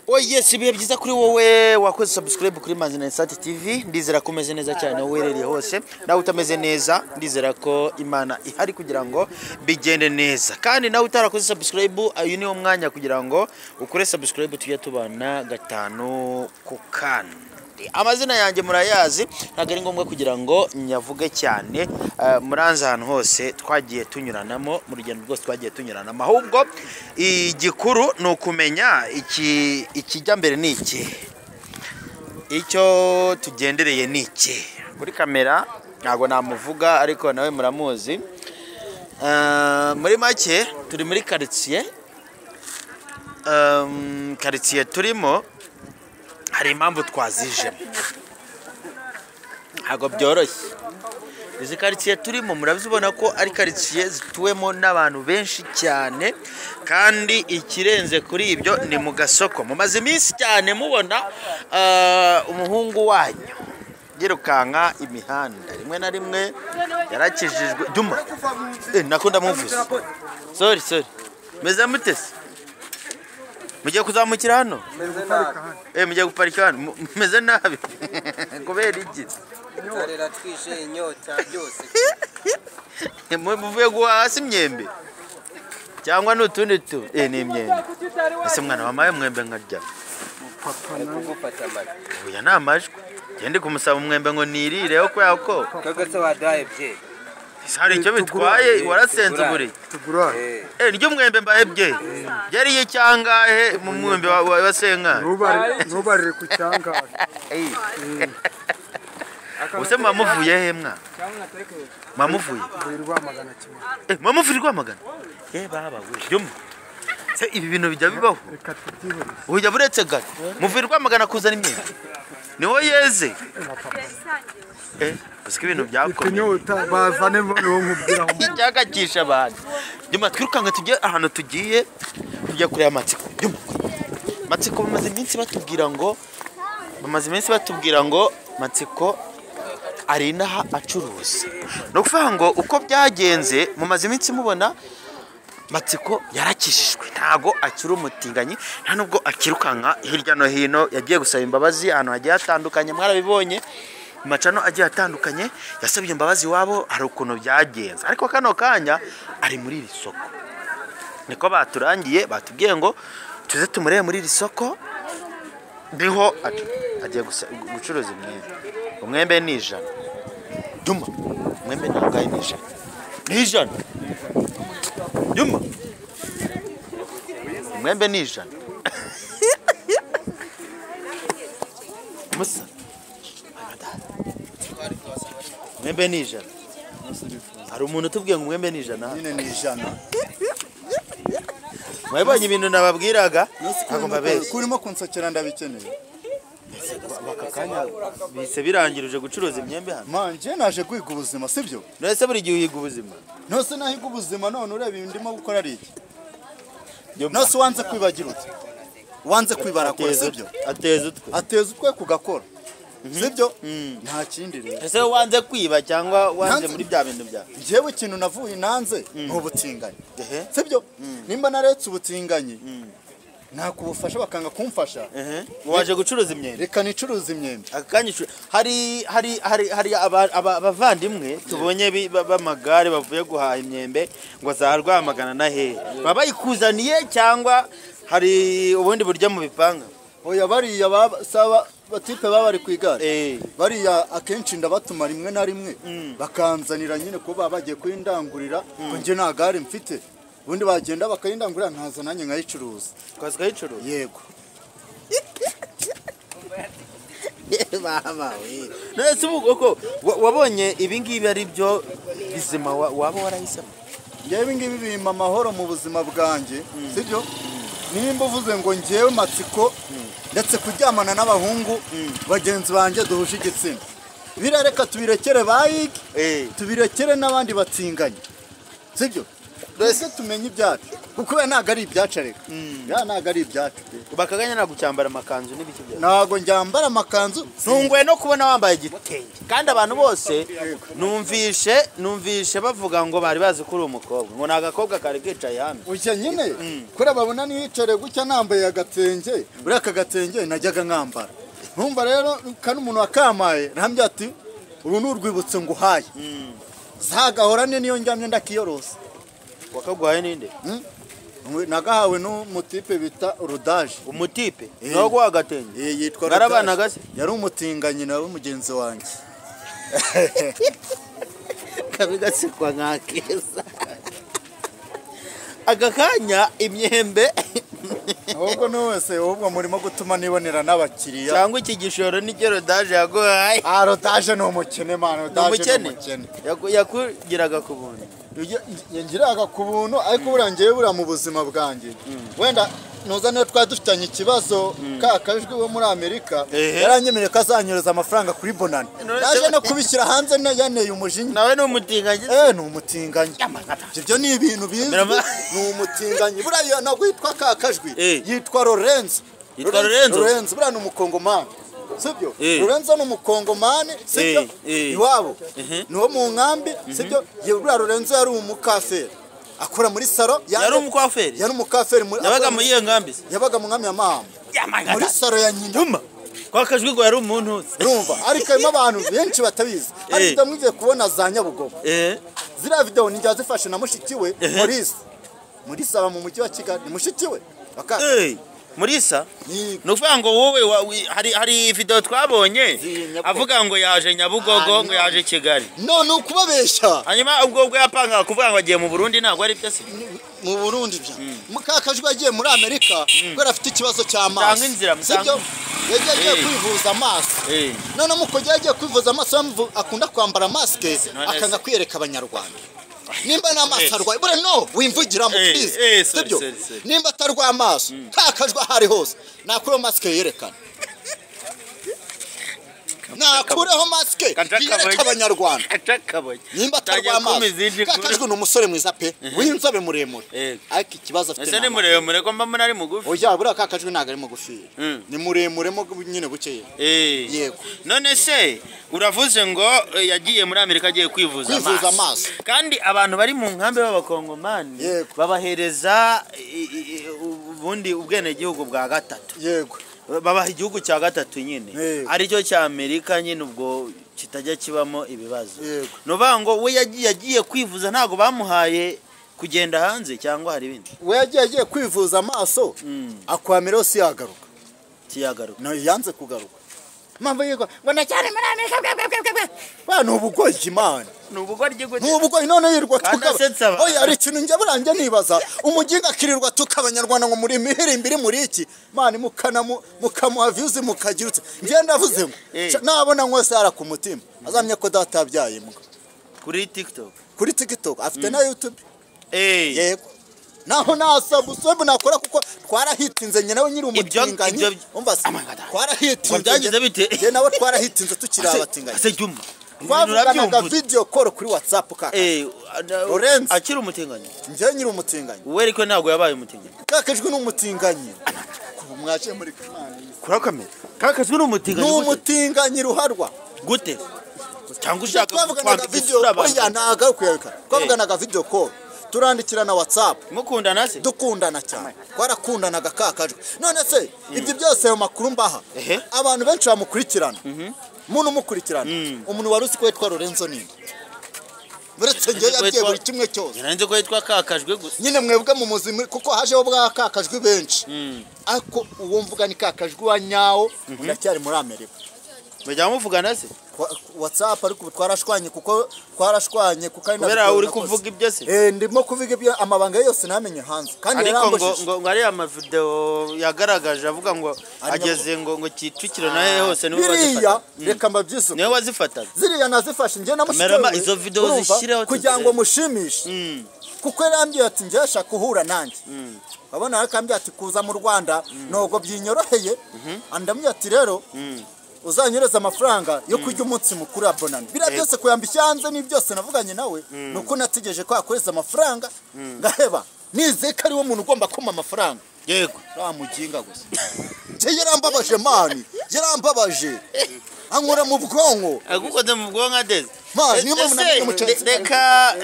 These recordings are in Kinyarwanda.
Oh yes, ibihe byiza kuri wowe wakoze subscribe kuri Manzi Sat TV. Ndizera ko umeze neza cyane aho uherereye hose, nawe utameze neza ndizera ko Imana ihari kugira ngo bigende neza. Kandi nawe utarakoze subscribe, uyu ni wo mwanya kugira ngo ukore subscribe tujye tubana gatanu ku kandi. Amazina yanjye murayazi, ntabwo ari ngombwa kugira ngo nyavuge cyane. Muranze ahantu hose twagiye tunyuranamo, mu rugendo rwose twagiye tunyuranamo. Ahubwo igikuru ni ukumenya iki ikijya mbere ni iki, icyo tugendereye ni iki. Kuri kamera ntabwo namuvuga ariko nawe muramuzi. Muri make turi muri quartier, quartier turimo hari impamvu twazijemo, ntabwo byoroshye. Izi karitsiye turimo murabibona ko ari karitsiye zituwemo n'abantu benshi cyane, kandi ikirenze kuri ibyo ni mu gasoko. Mumaze iminsi cyane mubona umuhungu wanyu yirukanka imihanda, rimwe na rimwe yarakijijwe. Duma nako ndamuvuze, sorry sorry. Meze mute se? Mugiye kuzamukira hano? Mugiye guparika hano? Meze nabi kubera iki? Inzara twishe, inyota byose. Muvuye guhaha hasi imyembe cyangwa n'utundi tu? Ni imyembe. Ese mwana wamaye umwembe nkarya? Ari kugufata amajwi. Oya, ni amajwi. Ngende kumusaba umwembe ngo nirireho kubera ko Koko se waduhaye bye? Hari icyo bitwaye, warasenze uburi. Tugurane. Niryo umwembe mbahebye yariye icyangahe mu mwembe wa senka? Ntubarire ku cyangahe. Ubuse muba muvuye he mwa? Muba muvuye? Mvuye Rwamagana kimwe. Muba muvuye Rwamagana? Baba we, jyuma se ibi bintu bijya bibaho? Reka tubyihorere. Ujya buretse gato, muvuye Rwamagana kuzana imyembe niho yeze. Uzi ko ibintu Mfite byakomeye. inyota, bazane niwo nkubwiraho. Icyakakisha abantu. Nyuma twirukanka tujye ahantu tugiye, tujya kureba Matsiko. Nyuma Matsiko bamaze iminsi batubwira ngo Matsiko ari inaha acuruza. Ni ukuvuga ngo uko byagenze, mumaze iminsi mubona Matsiko yarakijijwe, ntago akiri umutinganyi, nta nubwo akirukanka hirya no hino. Yagiye gusaba imbabazi ahantu hagiye hatandukanye, mwarabibonye mu macano agiye atandukanye, yasabye imbabazi iwabo, hari ukuntu byagenze. Ariko kano kanya ari muri iri soko, niko baturangiye, batubwiye ngo tuze tumurebe muri iri soko, niho agiye gucuruza imyembe. Umwembe ni 100. Juma, umwembe ni angahe? Ni 100, ni 100. Juma, umwembe ni 100. Musa, umwembe ni 100. Hari umuntu utubwiye ngo umwembe ni 100 hano. Nyine ni 100. Mwabonye ibintu nababwiraga, ntabwo mbabeshya. Kurimo kunsokera ndabikeneye. Aka kanya bise birangirije gucuruza imyembe hano. Manje naje kwiga ubuzima, sibyo? None buri gihe uhiga ubuzima? Nose nahiga ubuzima, none ureba ibintu ndimo gukora ari iki? Nose wanze kwibagira ute? Wanze kwibarakora, Ateza sibyo? Ateza utwe. Ateza utwe kugakora, sibyo? Nta kindi rero. Ese wanze kwiba cyangwa wanze Nanze- muri bya bintu byawe? Njyewe ikintu navuye nanze ni ubutinganyi, Ehe. sibyo? Nimba naretse ubutinganyi, nakubufasha bakanga kumfasha. Ehe, waje gucuruza imyembe. Reka nicuruze imyembe. Aka kanya hari abavandimwe tubonye b'amagare bavuye guhaha imyembe ngo za Rwamagana na hehe, baba bayikuzaniye cyangwa hari ubundi buryo mu bipanga? Oya, bariya saba batipe baba bari ku igare, bariya akenshi ndabatuma rimwe na rimwe bakanzanira nyine, kuko baba bagiye kuyindangurira, ko njye nta gare mfite. Ubundi bagenda bakayindangurira, nkaza nanjye nkayicuruza. Ukaza ukayicuruza? Yego. Baba we, none se ubu koko wabonye ibi ngibi ari byo bizima waba warahisemo? Njyewe ibi ngibi bimpa amahoro mu buzima bwanjye, sibyo? Nimba uvuze ngo njyewe Matsiko ndetse kuryamana n'abahungu bagenzi banjye duhuje igitsina, birareka tubirekere bayige, tubirekere n'abandi batinganye, sibyo? Twese tumenye ibyacu kuko we ntabwo ari ibyacu areka ya ntabwo ari ibyacu pe. Bakaganya ntabwo cyambara amakanzu n'ibiki byawe. Ntabwo njyambara amakanzu. Ntunguwe no kubona wambaye igitenge kandi abantu bose numvishe bavuga ngo bari bazi ko uri umukobwa, ngo ni agakobwa kari kicaye hano. Ujya nyine kuri babona niyicare gutya nambaye agatenge, uriya aka gatenge najyaga nkambara. Ntumva rero kano umuntu wakamaye rambye ati uru ni urwibutso nguhaye. Zagahorane niyo njyamye ndakiyorosa. Wakaguhaye ninde? Nagahawe n'umutipe bita Rudaje. Umutipe? Nawe guha agatenge? Yitwa Rudaje. Yari umutinganyi nawe mugenzi wanjye. Kabi gasekwa nka keza. Aka kanya imyembe. Ahubwo n'uwese ahubwo murimo gutuma nibonera n'abakiriya. Cyangwa iki gishoro nicyo Rudaje yaguhaye. Ah, Rudaje ni umukene man, Rudaje ni umukene. Yakugiraga ku buntu. Yangiraga ku buntu ariko burangiye bura mu buzima bwanjye. Wenda noza niyo twari dufitanye ikibazo ka kajwi wo muri Amerika yaranyemereye ko azanyereza amafaranga kuri Bonani. Naje no kubishyira hanze yaneye umujinya. Nawe ni umutinganyi? Ni umutinganyi. Ibyo ni ibintu bizwi. Ni umutinganyi. Buriya ntabwo yitwa ka kajwi, yitwa Lorenzo. Yitwa Lorenzo? Lorenzo buriya ni umukongomani. Sibyo? Lorenzo ni umukongomani, sibyo? Iwabo niwo mu nkambi, sibyo? Buriya Lorenzo yari umukaferi. Akora muri saro. Yari umukwaferi? Yari umukaferi muri. Yabaga mu iye nkambi? Yabaga mu nkambi ya Mahama. Muri saro ya nyina. Kwa kajwi ngo yari umuntu. Urumva ariko harimo abantu benshi batabizi. Hari video mwigiye kubona za Nyabugogo. Ziriya video ni njya zifashe na mushiki we Maurice. Maurice aba mu mujyi wa Kigali, ni mushiki we. Murisa? Nukuvuga ngo wowe hari video twabonye avuga ngo yaje Nyabugogo ngo yaje Kigali. No no kubabesha. Hanyuma ubwo yapanga kuvuga ngo agiye mu Burundi ntabwo ari byo se. Mu Burundi bya. Mukakajwi agiye muri Amerika kubera afite ikibazo cy'amaso. Tanga inzira mutanga. Yagiye kwivuza amaso. None muko yagiye kwivuza amaso akunda kwambara maske akanga kwiyereka abanyarwanda. Nimba n'amaso arwaye bure no wimvugira mu please sibyo nimba atarwaye amaso kakajwa hari hose nakureho maske yerekana nakureho maske yereka abanyarwanda nimba atarwaye amaso kakajwe ni umusore mwiza pe w'inzobe muremure ariko ikibazo afite ese ni muremure ko mba mbona ari mugufi oya buriya kakajwe ntabwo ari mugufi ni muremure mo nyine bukeye yego none se uravuze ngo yagiye muri Amerika agiye kwivuza amaso kandi abantu bari mu nkambi b'abakongomani babahereza ubundi ubwenegihugu bwa gatatu yego babaha igihugu cya gatatu nyine aricyo cya Amerika nyine ubwo kitajya kibamo ibibazo nuvuga ngo we yagiye kwivuza ntago bamuhaye kugenda hanze cyangwa hari ibindi we yagiye kwivuza amaso akwamira si yagaruka no yanze kugaruka mpamvu yego ngo ndacyari muri Amerika bwa nubugoyi Imana nubugoryi gute nubugoyi none yirwa tukaba oya ari ikintu njye buranjye nibaza umuginga akirirwa tukabanyarwanda ngo muri mihirimbiri muri iki mani mukana mukamuha views mukagirutse njye ndavuze ngo nabona mwese ara ku mutima azamye ko data yabyaye imbwa kuri TikTok afite na YouTube yego naho nasabusebe nakora kuko twarahitinze nyina we nyiri umutinganyi umva se twarahitinze byagize bite je nawe twarahitinze tukiri abatinganyi ase juma twavuganaga video call kuri WhatsApp kaka Lorenzo akiri umutinganyi nje nyiri umutinganyi we ariko ntabwo yabaye umutinganyi kakajwe n'umutinganyi kuba mwaje muri kamana kuri kamera kakajwe n'umutinganyi n'umutinganyi ruharwa gute cyangwa ushaka twavuganaga video oya nagaruka twavuganaga video call turandikirana WhatsApp mukundana se dukundana cyane twarakundanaga kakajwe none se ibyo byose ayo makuru mbaha abantu benshi bamukurikirana umuntu umukurikirana umuntu wari uzi ko yitwa Lorenzo ninde uretse njye yabwiye buri kimwe cyose narinzi ko yitwa kakajwe gusa nyine mwebwe mu muzima kuko hajeho bwa kakajwe benshi ariko uwo mvuga ni kakajwe wa nyawo ndacyari muri Amerika mujya muvugana se WhatsApp ariko twarashwanye kuko twarashwanye kuko ari kubera uri kuvuga ibyo se ndimo kuvuga ibyo amabanga yose namenye hanze kandi ariko ngo ari ama video yagaragaje avuga ngo ageze ngo Kicukiro nahe hose niwe wazifata reka mbabyiso niwe wazifataga ziriya nazifashe njye na mushiki izo video zishyireho kugira ngo mushimishe kuko yarambwiye ati njye ashaka guhura nanjye abona akambwiye ati kuza mu Rwanda ntabwo byinyoroheye andambwiye ati rero Uzanyereza amafaranga yo kurya umunsi mukuru wa Bonane. Biriya byose kuyambishya hanze ni byose navuganye nawe, nuko nategereje ko yakohereza amafaranga ngaheba. Nizeye ko ari we muntu ugomba kumpa amafaranga. Yego. Ramuginga gusa. Nje yarambabaje man, yarambabaje. Ankora mu bwonko. Agukoze mu bwonko adeze. Ma, niyo mpamvu nabwiye mucenzi.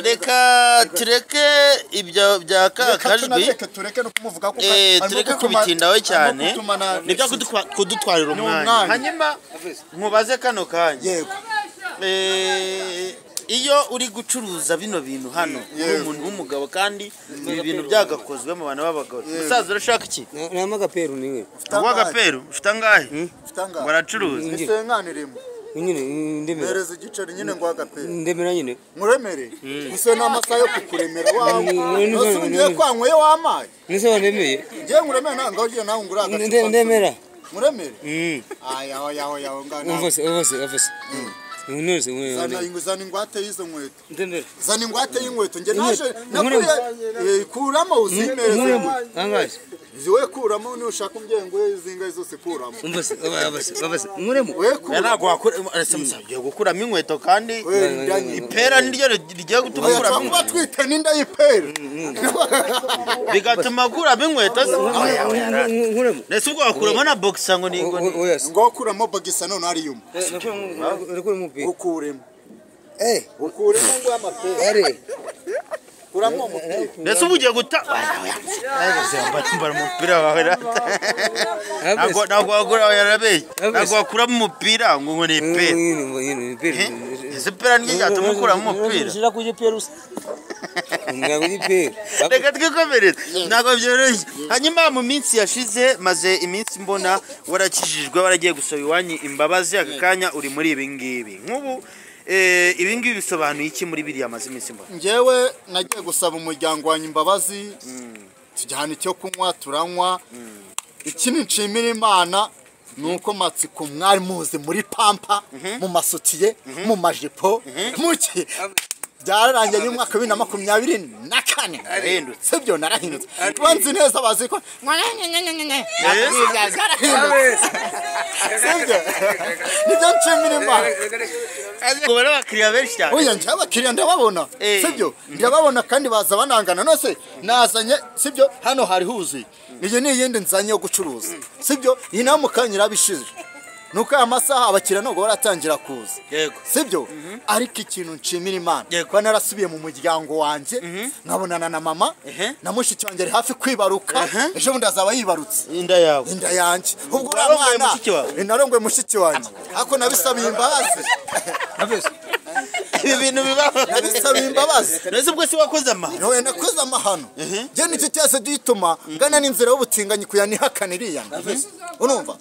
Reka tureke ibyo bya kakajwi. Tureke no kumuvuga kuko tureke kubitindaho cyane. Nibyo kudutwarira umwanya. Hanyuma nkubaze kano kanya. Yego. Iyo uri gucuruza bino bintu hano uri umuntu w'umugabo kandi ibi bintu byagakozwe mu bantu b'abagabo. Musaza urashaka iki? Nama agaperu niwe. Uwa agaperu ufite angahe? Baracuruza. Ese nkanirimo. Nyine ndemera. Mereza igiceri nyine ngo agaperu. Ndemera nyine. Muremere. Gusa n'amasaha yo kukuremera wawe. Nose ugiye kwanyweye wamaye. Nise wandemeye. Ngiye nguremera nanga ugiye nawe ngura agacupa. Ndemera. Muremere. Aya aya aya ngana. Umvose umvose. Zana ingwate y'izo nkweto. Ndemera. Zana ingwate y'inkweto nge naje nakuye kuramo uzimereze. Angahe? Ziwe kuramo ni ushaka umgengo izinga zose kuramo. Umvose abase nkuremo. Ntabwo wakura ese gukuramo inkweto kandi ipera niryo rigiye gutuma ukuramo. Kuba twite n'inda y'ipera. Bigatuma ukuramo inkweto. Nkuremo. Nese ubwo wakuramo na boxer ngo ni ngo kuramo boxer none ari yuma. Ukuremo. Ukuremo ngo amapera. Ari. Kuramo umupira. Ndetse ubu ugiye guta. Mbara umupira wawe rata. Ntabwo wagura yarabeye. Ntabwo wakuramo umupira ngo ni ipera. Ese pera niryo ryatuma ukuramo umupira. Shira kuje pera usa. Reka twikomereze. Ntabwo byoroshye. Hanyuma mu minsi yashize maze iminsi mbona warakijijwe waragiye gusaba iwanyu imbabazi aka kanya uri muri ibi ngibi. Nk'ubu ibi ngibi bisobanuye iki muri biriya maze iminsi mbona? Njyewe nagiye gusaba umuryango wanyu imbabazi, tujyana icyo kunywa turanywa. Ikindi nshimira Imana nuko matsiko mwari muzi muri pampa, mu masutiye, mu majipo, muki byararangiye mu mwaka wa 2024. Sibyo narahindutse. Banzi neza bazi ko sibyo nibyo nshimira Imana. Kubera abakiriya benshi cyane. Oya njye abakiriya ndababona. Sibyo ndababona kandi baza banangana nose nazanye sibyo hano hari huzuye. Iyi ni iyindi nzanye yo gucuruza. Sibyo iyi nayo mukanyira bishize. Nuko amasaha abakiriya ntabwo baratangira kuza. Yego. Sibyo ariko ikintu nshimira Imana kuba narasubiye mu muryango wanjye nkabonana na mama na mushiki wanjye ari hafi kwibaruka ejo bundi azaba yibarutse. Inda yawe. Inda yanjye. Ubwo uriya mwana narongoye mushiki wanjye ariko nabisabiye imbabazi. Ibi bintu bibaho. Nabisabiye imbabazi. Nese ubwo si wakoze amahano? Oya nakoze amahano. Njye nicyo cyose gituma ngana n'inzira y'ubutinganyi kuyanihakana iriya. Urumva?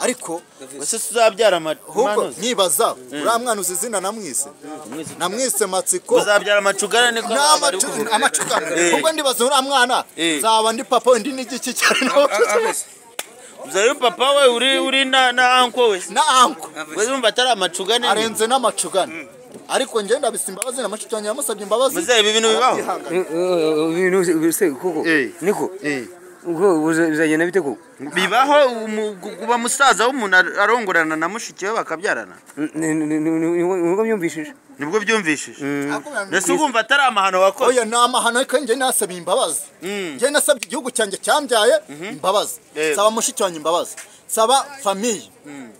Ariko wese tuzabyara amano nkibaza uriya mwana uzi izina namwise namwise Matsiko uzabyara amacugana niko amacugana ubwo ndibaza uriya mwana nzaba ndi papa ndi n'igiki cyane uzari papa we uri na uncle we na uncle wese umva atari amacugane arenze n'amacugane ariko njye ndabisa imbabazi na mushiki wanjye yamusabye imbabazi. Muzehe ibi bintu bibaho ibintu se koko niko ubwo bizagenda bite koko bibaho kuba musaza w'umuntu arongorana na mushiki we bakabyarana? Nibwo byumvishije. Nibwo byumvishije. Mbese ugumva atari amahano wakoze? Oya ni amahano ariko njye nasabye imbabazi. Njye nasabye igihugu cyanjye cyambyaye imbabazi. Saba mushiki wanjye imbabazi. Saba famille.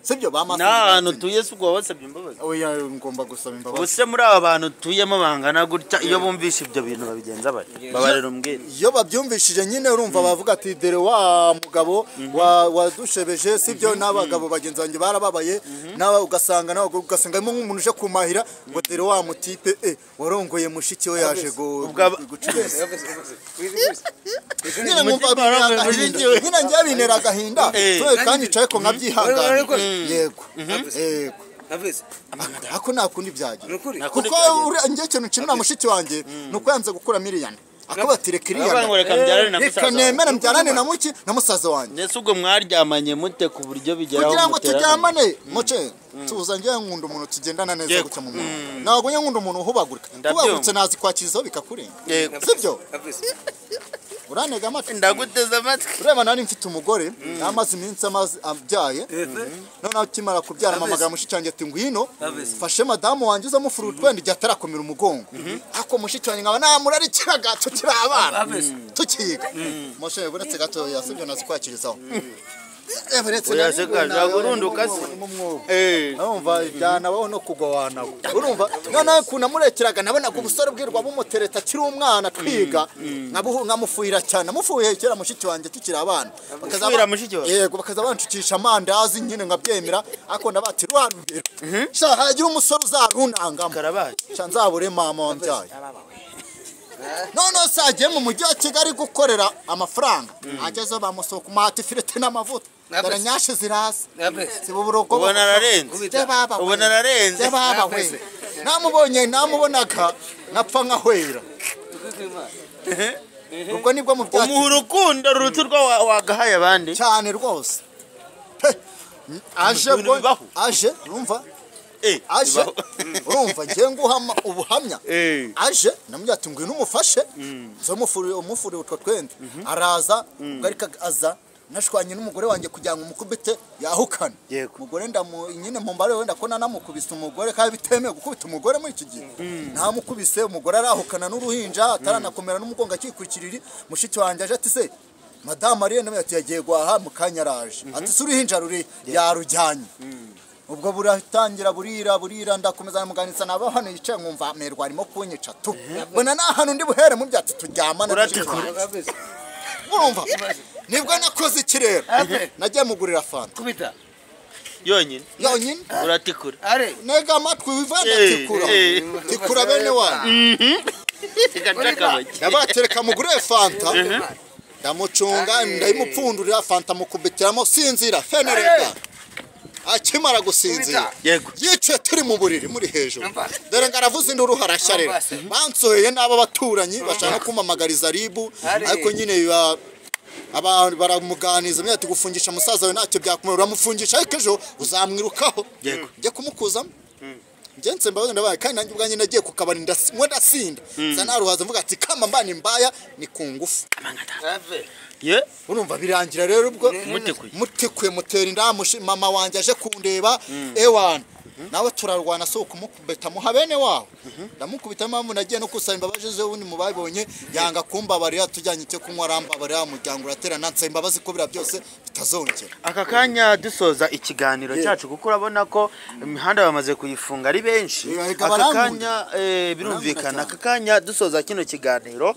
Sibyo bamasa. N'ahantu tuye si ubwo wasabye imbabazi? Oya ngomba gusaba imbabazi. Ubuse muri aba bantu tuyemo bangana gutya iyo bumvishe ibyo bintu babigenza bate? Babarera umbwire. Iyo babyumvishije nyine urumva bavuga ati dere wa mugabo wadushebeje sibyo n'abagabo bagenzi banjye barababaye nawe ugasanga nawe ugasanga nk'umuntu uje kumahira ngo dere wa mutipe warongoye mushiki we yaje gucuruza. Nyine ngumva nyine njye bintera agahinda kandi nicaye ko nkabyihangana. Yego yego ako nakundi byagira kuko njye ikintu nshimira mushiki wanjye nuko yanze gukura miliyoni akaba ati reka iriya reka nemera mbyarane na muki na musaza wanjye. Ndetse ubwo mwaryamanye mute ku buryo bigeraho kugira ngo turyamane muce tuza njye nkunda umuntu tugendana neza gutya mu muntu ntabwo njye nkunda umuntu uhubagurika uhubagurutse nazi kwakirizaho bikakurenga sibyo. Uranega amatwi? Ndaguteze amatwi. Ureba nari mfite umugore amaze iminsi abyaye, noneho akimara kubyara mpamagara mushiki wanjye ati ngwino fashe madamu wanjye uzamufura utwenda igihe atarakomera umugongo. Ariko mushiki wanjye nkaba namurarikiraga tukiri abana tukiga. Moshe uretse gato yasibyo nazikwakirizaho. Urumva byanabaho no kugwa wanago. Urumva noneho ukuntu namurekeraga nabonaga ubusore bwirwa bumutereta akiri umwana twiga, nkamufuhira cyane, namufuhiye kera mushiki wanjye tukiri abana. Yego, bakaza banshukisha amandazi nyine nkabyemera, ariko ndabati rwa rugero sha hagira umusore uzarunangamo sha nzabure mama wambyaye. Noneho se agiye mu mujyi wa Kigali gukorera amafaranga, agezeho bamusohoka umuhati ifiriti n'amavuta. Dore nyashe ziraza. Siba uburogo. Ubona ararenze. Ubona ararenze. Baba we. Namubonye namubonaga napfa nkahwera. Ubwo nibwo mu byati. Umuha urukundo ruruta urwo wagahaye abandi. Cyane rwose. Aje aje urumva? Aje urumva ngiye nguha ubuhamya. Aje namubwira ati ngwino umufashe. Zo mufuri utwo twende. Araza ubwo ariko aza nashwanye n'umugore wanjye kugira ngo umukubite yahukane. Umugore ndamu nyine mumbare wenda ko nanamukubise umugore kandi bitemewe gukubita umugore muri iki gihe. Ntamukubise umugore arahukana n'uruhinja ataranakomera n'umugongo akikurikiriri. Mushiki wanjye aje ati se madamu ariye nawe ati yagiye guhaha mu kanya araje. Ati se uruhinja ruri yarujyanye. Ubwo buratangira burira ndakomeza namuganitsa nabo hano yicaye nkumva amerwa arimo kunyica tu. Mbona nta hantu ndi buhere mu byatsi turyamana. Urumva nibwo nakoze ikirero nagiye mugurira fanta kubita yonyine yonyine uratikura nega amatwi wivana tikura tikura bene wanyu ndabatereka mugurire fanta ndamucunga ndayimupfundurira fanta mukubitiramo sinzira fenerega akimara gusinzira yicaye turi mu buriri muri hejuru dore ngo aravuze induru harashyarira bansoheye n'abo baturanyi bashaka kumamagariza ribu ariko nyine biba abantu baramuganiza ati gufungisha musaza we ntacyo byakumara uramufungisha ariko ejo uzamwirukaho njye kumukuzamo njye nsemba ndabaye kandi nanjye ubwanjye nagiye ku kabari ndasinda nsa naruhaza mvuga ati kama mbani mbaya ni ku ngufu urumva birangira rero ubwo mutikuye mutera inda mama wanjye aje kundeba ewana nawe turarwana so kumukubita muha bene wawe ndamukubita mpamvu nagiye no kusaba imbabazi ze ubundi mubabonye yanga kumbabarira tujyanye icyo kunywa arambabarira umuryango uraterana nsaba imbabazi ko bira byose bitazongera. Aka kanya dusoza ikiganiro cyacu kuko urabona ko imihanda bamaze kuyifunga ari benshi. Aka kanya birumvikana aka kanya dusoza kino kiganiro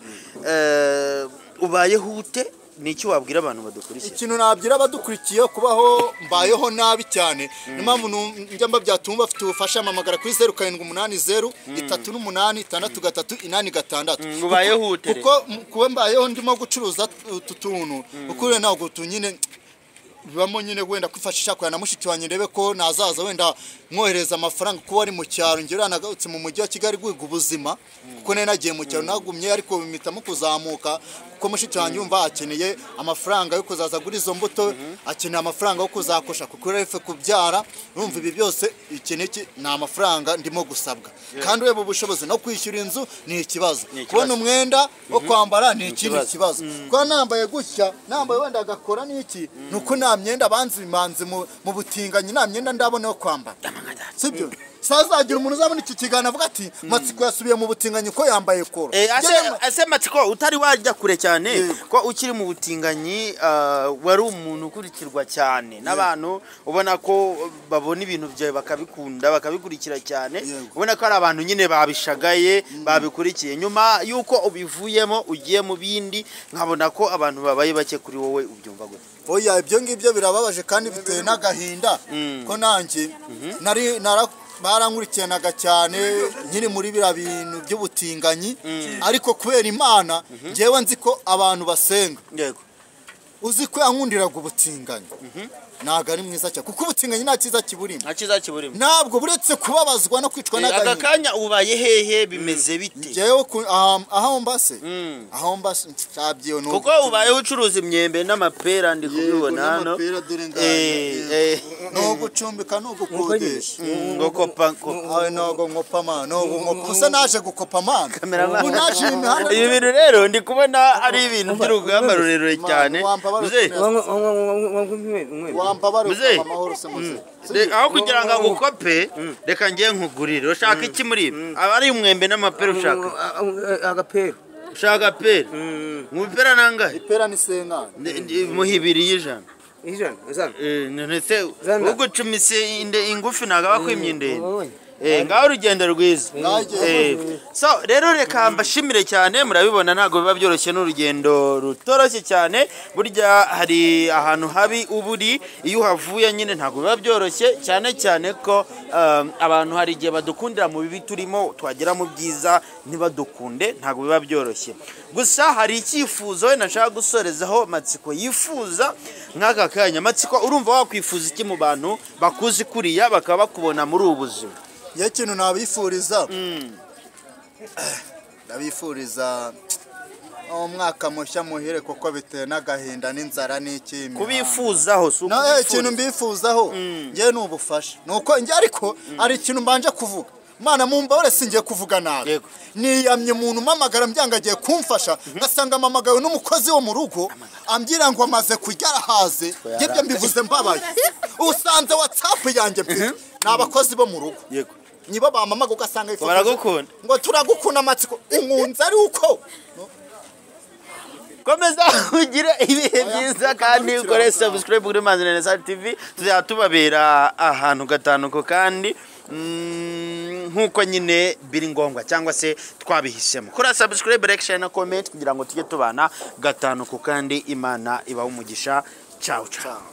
ubayeho ute? Niki wabwira abantu badukurikiye? Ikintu nabwira abadukurikiye kubaho mbayeho nabi cyane. Niyo mpamvu njya mbabyatuma bafite ubufasha mpamagara kuri 0780 38 63 86. Ubayeho ute? Kuko kuba mbayeho ndimo gucuruza utu tuntu kuko ntabwo tunyine bibamo nyine wenda kwifashisha kwa na mushiki wanjye ndebe ko nazaza wenda mwohereza amafaranga kuba ari mu cyaro ngira nagarutse mu mujyi wa Kigali guhiga ubuzima kuko nari nagiye mu cyaro nagumye ariko bimitamo kuzamuka kuko mushiki wanjye yumva akeneye amafaranga yo kuzaza gura izo mbuto akeneye amafaranga yo kuzakosha kuko refe kubyara urumva ibi byose ikeneye ni amafaranga ndimo gusabwa kandi ureba ubushobozi no kwishyura inzu ni ikibazo kubona umwenda wo kwambara ni ikindi kibazo kuba nambaye gutya nambaye wenda agakora n'iki nuko nta myenda banzimanze mu butinganyi nta myenda ndabona yo kwambara sibyo sazagira umuntu uzabona iki kiganiro avuga ati Matsiko yasubiye mu butinganyi ko yambaye koro. Ase Matsiko utari wajya kure cyane ko ukiri mu butinganyi wari umuntu ukurikirwa cyane n'abantu ubona ko babona ibintu byawe bakabikunda bakabikurikira cyane ubona ko ari abantu nyine babishagaye babikurikiye nyuma yuko ubivuyemo ugiye mu bindi nkabona ko abantu babaye bake kuri wowe ubyumva gute? Oya ibyo ngibyo birababaje kandi biteye n'agahinda ko nanjye nari barankurikiranaga cyane nkiri muri bira bintu by'ubutinganyi ariko kubera Imana njyewe nzi ko abantu basenga yego Uzi ko yankundiraga ubutinganyi. Ntabwo ari mwiza cyane kuko ubutinganyi nta cyiza kiburimo. Nta cyiza kiburimo. Ntabwo buretse kubabazwa no kwicwa n'agahinda. Aka kanya ubaye hehe bimeze bite? Njyewe aho mbase. Aho mbase cyabyiyo no. Kuko ubaye ucuruza imyembe n'amapera ndi kubibona hano. No gucumbika no gukodesha. Ngo kopa awe no nkopa man no nkopa. Usa naje gukopa man. Unaje imihanda. Ibi bintu rero ndi kubona ari ibintu by'urugamba rurerure cyane. Aho kugira ngo agukope reka ngiye nkugurire. Ushaka iki muri ibi? Aba ari umwembe n'amapera ushaka? Agapera. Ushaka agapera? Umupera nangahe? Ipera ni senkani. Muha 2 y'ijana. Ijana? Zana. None ugucumise ingufi ntabwo aba akwimye indende. Ngaho urugendo rwiza. So rero reka mbashimire cyane, murabibona ntabwo biba byoroshye n'urugendo rutoroshye cyane. Burya hari ahantu habi uburi iyo uhavuye nyine ntabwo biba byoroshye, cyane cyane ko abantu hari igihe badukundira mu bibi turimo, twagera mu byiza ntibadukunde, ntabwo biba byoroshye. Gusa hari icyifuzo we nashaka gusorezaho Matsiko yifuza nk'aka kanya. Matsiko, urumva wakwifuza iki mu bantu bakuzi kuriya bakaba bakubona muri ubu buzima? Ye kintu nabifuriza, ndabifuriza umwaka mushya muhire kuko bitewe n'agahinda n'inzara n'iki. Kubifuzaho si ukubifuriza. Ikintu mbifuzaho nge ni ubufasha. Nuko nge ariko ari ikintu mbanje kuvuga. Mana mumbabare singiye kuvuga nabi. Niyamye umuntu mamagara mbyanga agiye kumfasha, ngasanga mamagawe n'umukozi wo mu rugo ambwira ngo amaze kujya arahaze. Ibyo mbivuze mbabaye. Usanze WhatsApp yanjye mfite nabakozi bo mu rugo. Yego. Nibo bamamaga ugasanga ifoto baragukunda. Ngo turagukunda Matsiko, unkunze ari uko. Komeza ugire ibihe byiza kandi ukore subscribe kuri Manzi na TV, tuzatubabera ahantu gatanuko kandi nkuko nyine biri ngombwa cyangwa se twabihisemo. Kora subscribe, like, share na comment kugira ngo tujye tubana gatanuko kandi Imana ibahe umugisha. Ciao ciao.